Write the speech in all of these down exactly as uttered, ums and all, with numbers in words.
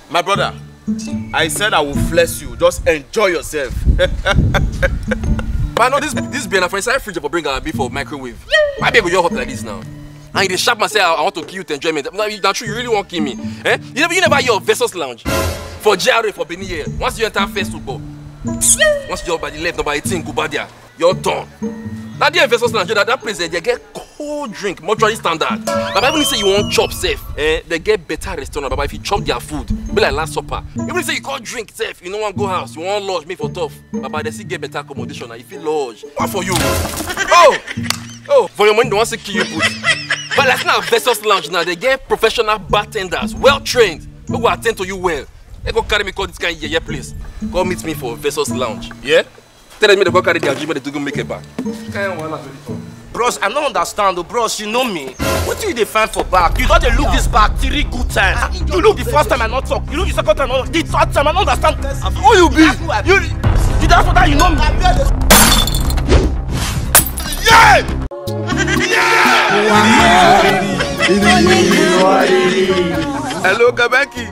My brother, I said I will flex you. Just enjoy yourself. But no, this this beer na for inside fridge for bring am be for microwave. Why be go your hot like this now? And you dey sharp myself, I want to kill you to enjoyment. No, you, na true, you really wan kill me. Eh? You never, you never hear of Versus Lounge? For G R A for Benin here. Once you enter first football, once you jump by the left, number eighteen, go back there. Your turn. Now there Versus Lounge, that, that place, eh, they get cold drink, mortuary standard. But even say you want chop safe, eh? They get better restaurant. But if you chop their food, be like last supper. Even say you can't drink safe, you no want go house, you want lodge, me for tough. But they still get better accommodation, and you feel lodge. What for you? Oh, oh, for your money, they want to kill you. Put. But that's not Versus Lounge now. They get professional bartenders, well trained, who will attend to you well. They go carry me call this kind of yeye place. Come meet me for Versus Lounge. Yeah? Tell them me they go carry their drink, but they go make it back. Kind of one. Bros, I don't understand, oh, bros, you know me. What do you define for back? You don't dey look this back three good times. You look the first time I not talk. You look the second time I not. The third time I don't understand. Who you be? You, you that's what you know me. Yeah! Hello, Kabeki.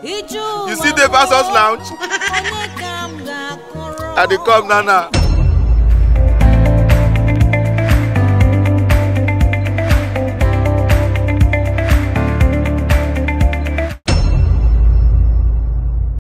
You see the Versus Lounge? I dey come, Nana.